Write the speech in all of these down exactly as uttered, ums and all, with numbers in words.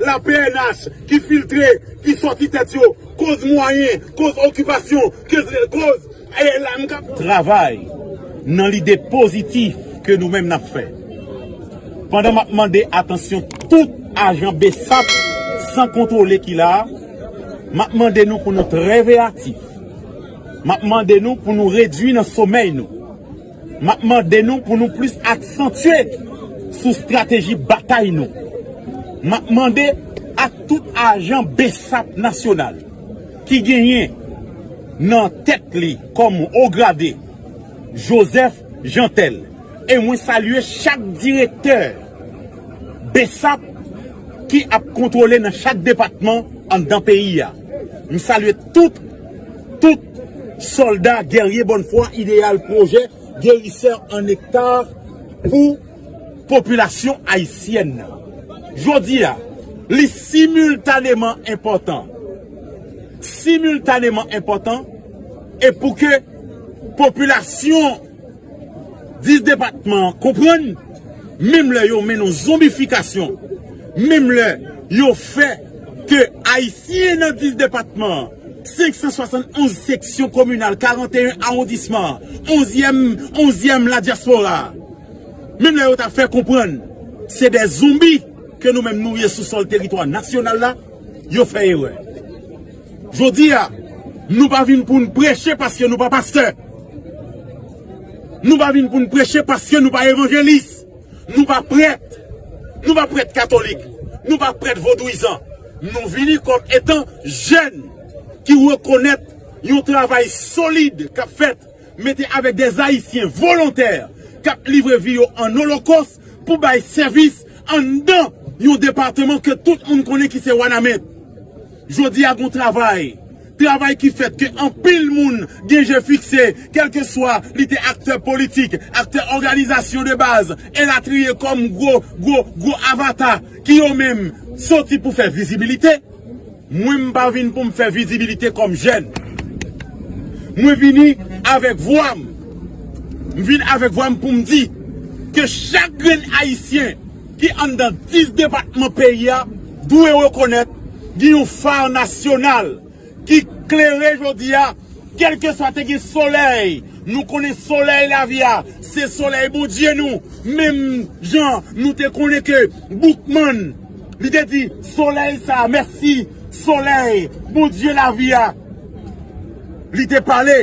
la P N H ki filtre, ki sòti tèt yo, koz mwayen, koz okipasyon, koz, koz, e, la m ka travay nan lide pozitif ke nou menm n ap fè. Pandan m ap mande atansyon tout ajan BSAP san kontwole ki la a, m ap mande nou pou nou trè veyatif. M ap mande nou pou nou redui nan somèy nou. M ap mande nou pou nou plis aksantye sou estrateji batay nou. M ap mande ak tout ajan BSAP nasyonal ki genyen nan tèt li kòm wo grade Joseph Jeantel. E mwen salye chak direktè BSAP ki ap kontwole nan chak depatman anndan peyi a. M salye tout, tout sòlda, gèrye bòn fwa, ideyal pwojè, gerisè an nektar pou popilasyon ayisyèn nan. Jodi a, li similtaneman enpòtan. Similtaneman enpòtan, e pou ke popilasyon dis depatman an konprann, menm lè yo mennen yon zonbifikasyon, menm lè yo fè ke Ayisyen nan dis depatman an, senk san swasannonz seksyon kominal, karanteyen awondisman, onzyèm, onzyèm ladyaspora, menm lè yo ta fè konprann se de zonbi ke nou menm nou ye sou sòl teritwa nasyonal la, yo fè erè. Jodi a, nou pa vin pou n preche paske nou pa pastè. Nou pa vin pou n preche paske nou pa evanjelis. Nou pa prèt. Nou pa prèt katolik. Nou pa prèt vodouyizan. Nou vini kòm etan jèn ki rekonèt yon travay solid k ap fèt, mete avèk de Ayisyen volontè k ap livre vi yo an olokòs pou bay sèvis anndan yon depatman ke tout moun konnen ki se Wanament. Jodi a, gon travay. Travay ki fèt ke anpil moun gen je fikse, kèlkeswa li te aktè politik, aktè òganizasyon de baz, elatriye, kòm gwo, gwo, gwo avata ki yo menm soti pou fè vizibilite. Mwen, m pa vin pou m fè vizibilite kòm jèn. Mwen vini avèk vwa m. M vin avèk vwa m pou m di ke chak grenn Ayisyen ki anndan dis depatman peyi a dwe rekonèt gen yon fa nasyonal ki klere jodi a, kèlkeswa te gen solèy. Nou konnen solèy lavi a, se solèy Bondye nou. Menm jan nou te konnen ke Boukman, li te di, solèy sa a, mèsi, solèy, Bondye lavi a. Li te pale,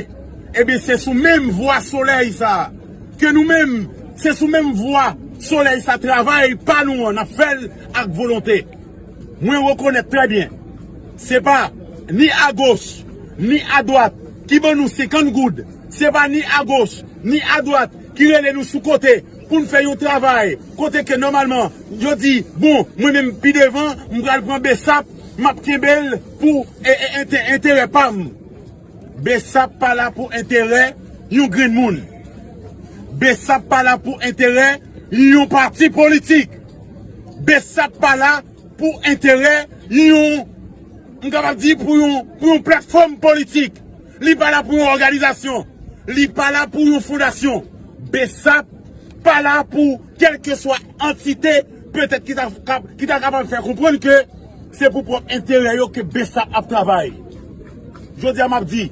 ebyen, se sou menm vwa solèy sa a ke nou menm, se sou menm vwa solèy sa a travay pa nou an, n ap fè l ak volonte. Mwen rekonèt trè byen, se pa ni agoch, ni adwat ki ban nou senkant goud, se pa ni agoch, ni adwat ki rele nou sou kote pou n fè yon travay, kote ke nòmalman, yo di, bon, mwen menm pi devan, m pral pran BSAP, m ap kenbe l pou e, e, ente-, enterè pa m. BSAP pa la pou enterè yon grenn moun. BSAP pa la pou enterè yon pati politik. BSAP pa la pou enterè yon, m kapab di, pou yon, pou yon platfòm politik. Li pa la pou yon òganizasyon. Li pa la pou yon fondasyon. BSAP pa la pou kèlkeswa antite, petèt, ki ta kap-, ki ta kapab fè konprann ke se pou pwòp enterè yo ke BSAP ap travay. Jodi a, m ap di,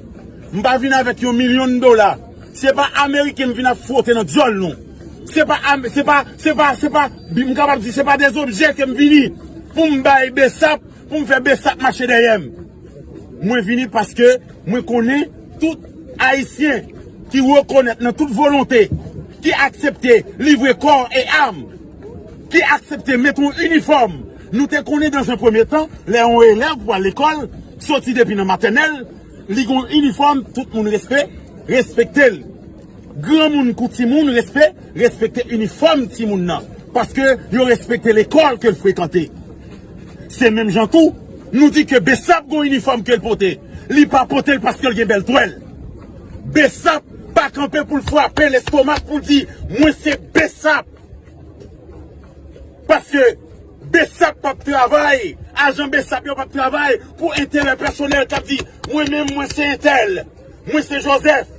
m pa vin avèk yon milyon dola. Se pa ameriken m vin ap fwote nan dyòl nou. Se pa, am-, se pa, se pa, se pa, m kapab di, se pa de zobjè ke m vini pou m bay BSAP, pou m fè BSAP mache dèyè m. Mwen vini paske mwen konnen tout Ayisyen ki rekonèt nan tout volonte, ki aksepte livre kò e am, ki aksepte met yon inifòm. Nou te konnen, dans un premier temps, lè yon elèv pral lekòl, soti depi nan matènèl, li gen yon inifòm, tout moun respè-, respekte l. Granmoun kou timoun, respè, respekte inifòm timoun nan. Paske yo respekte lekòl ke l frekante. Se menm jan tou, nou di ke BSAP gon inifòm ke l pote. Li pa pote l paske l gen bèl twèl. BSAP pa kanpe pou l frape lestomak pou l di, mwen se BSAP. Paske BSAP p ap travay, ajan BSAP yo p ap travay pou enterè pèsonèl k ap di, mwen menm, mwen se entèl, mwen se Joseph,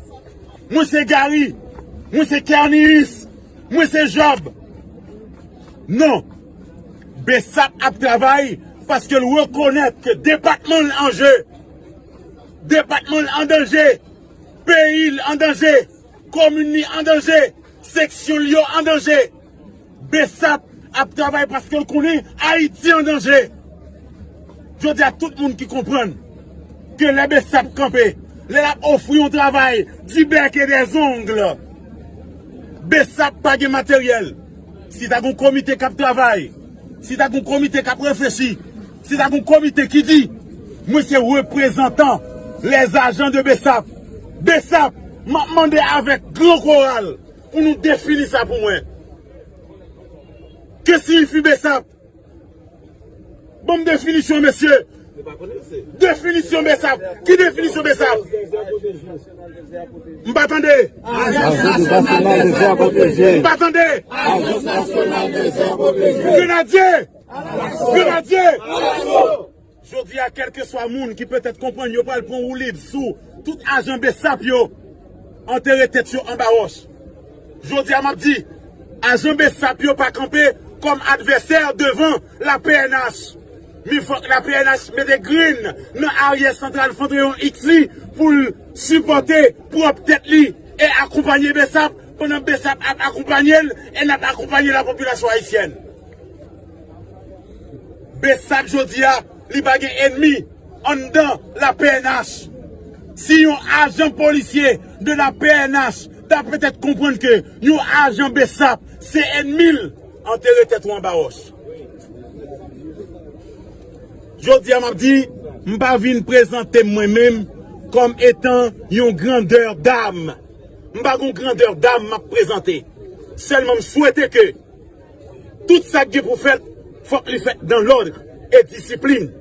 mwen se Gary, mwen se Kernius, mwen se Job. Non. BSAP ap travay paske l rekonèt ke depatman l an je. Depatman l an danje. Peyi l an danje. Komin li an danje. Seksyon l yo an danje. BSAP ap travay paske l konnen Ayiti an danje. Jodi a, tout moun ki konprann ke lè BSAP kanpe, lè l ap ofri yon travay, du bec et des ongles, BSAP pa gen materyèl. Si ta gen yon komite k ap travay, si ta gen yon komite k ap reflechi, si ta gen yon komite ki di, mwen se reprezantan les agents de BSAP. BSAP, m ap mande avèk gran koral pou nou defini sa pou mwen. Ke siyifi BSAP? Ban m definisyon, mesye. Definisyon BSAP. Ki definisyon BSAP? M pa tande. Agence nationale des aires protégées. M pa tande. Agence nationale des aires protégées. Grenadye. Grenadye. Jodi a, kèlkeswa moun ki petèt konprann yo pral pran woulib sou tout ajan BSAP yo, antere tèt yo anba wòch. Jodi a, m ap di, ajan BSAP yo pa kanpe kòm advèsè devan la PNH. Men fòk la PNH mete grenn nan aryè santral Fondreyon X li pou l sipòte pwòp tèt li e akonpanye BSAP pandan BSAP ap akonpanye l e n ap akonpanye lapopilasyon ayisyèn. BSAP jodi a, li pa gen ènmi anndan la PNH. Si yon ajan polisye de la PNH ta petèt konprann ke yon ajan BSAP se ènmi l, antere tèt ou anba wòch. Jodi a, m ap di, m pa vin prezante mwen menm kòm etan yon grandè dam. M pa gon grandè dam m ap prezante. Sèlman, m swete ke tout sa k gen pou fèt, fòk li fèt dans l'ordre et discipline.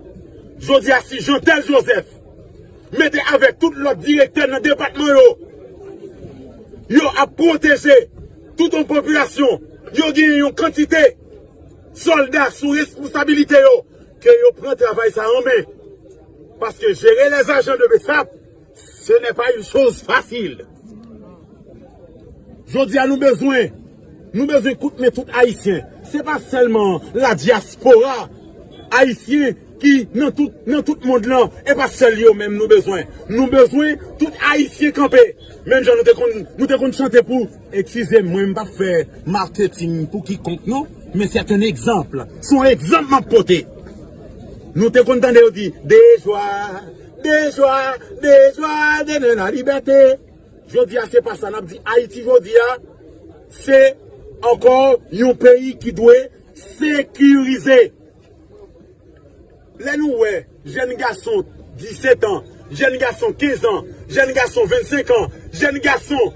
Jodi a, si Jeantel Joseph mete avèk tout lòt direktè nan depatman yo, yo ap pwoteje tout yon popilasyon, yo gen yon kantite sòlda sou responsabilite yo, ke yo pran travay sa an men. Paske jere les agents de BSAP, ce n'est pas une chose facile. Jodi a, nou bezwen, nou bezwen kout men tout Ayisyen. Se pa sèlman la dyaspora ayisyen ki nan tout, nan tout mond lan, e pa sèl yo menm nou bezwen. Nou bezwen tout Ayisyen kanpe. Menm jan nou te konn, nou te konn chante pou, eskize mwen, m pa fè marketing pou kikonk non, men c'est un exemple. Se yon egzanp m ap pote. Nou te konn tande yo di, de jwa, de jwa, de jwa, de, de la liberté. Jodi a, se pa sa n ap di. Ayiti jodi a, se ankò yon peyi ki dwe sekirize. Lè nou wè jèn gason disèt an, jèn gason kenz an, jèn gason vennsenk an, jèn gason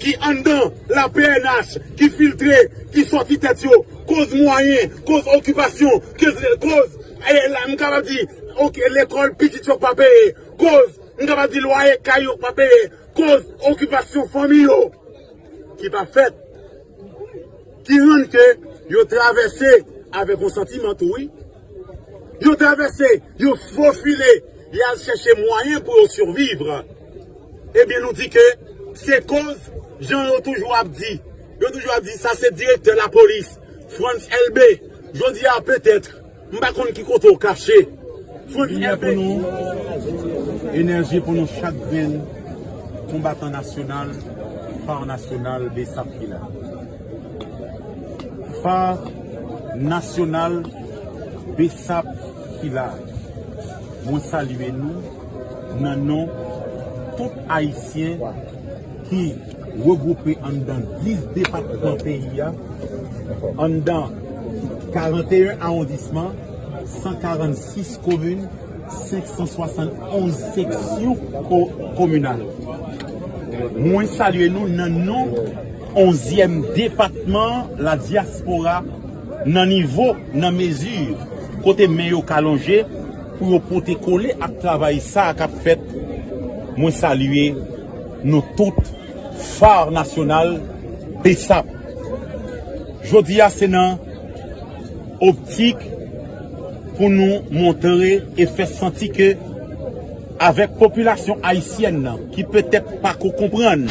ki anndan la PNH, ki filtre, ki sòti tèt yo, koz mwayen, koz okipasyon, koz, koz, e, la, m kapab di, ok, lekòl pitit yo pa peye, koz, m kapab di lwaye kay yo pa peye, koz okipasyon fanmi yo ki pa fèt, ki rann ke yo travèse avèk yon santiman tou, wi. Yo travèse, yo fofile, y al chèche mwayen pou yo siviv. Ebyen, nou di ke se koz, jan yo toujou ap di, yo toujou ap di, sa se direktè lapolis, Frantz Elbé. Jodi a, petèt, m pa konn ki kote w kache. Frantz Elbé. Limyè pou nou, enèji pou nou chak grenn konbatan nasyonal, FARN nasyonal, BSAP ki la. FARN nasyonal, BSAP ki la. Mwen salye nou nan non tout Ayisyen ki regwoupe anndan dis depatman peyi a, anndan karanteyen awondisman, san karannsis komin, senk san swasannonz seksyon ko-, kominal. Mwen salye nou nan non onzyèm depatman ladyaspora nan nivo, nan mezi kote men yo ka lonje pou yo pote kole ak travay sa a k ap fèt. Mwen salye nou tout, FARN nasyonal, BSAP. Jodi a, se nan optik pou nou montre e fè santi ke avèk popilasyon ayisyèn nan ki petèt pako konprann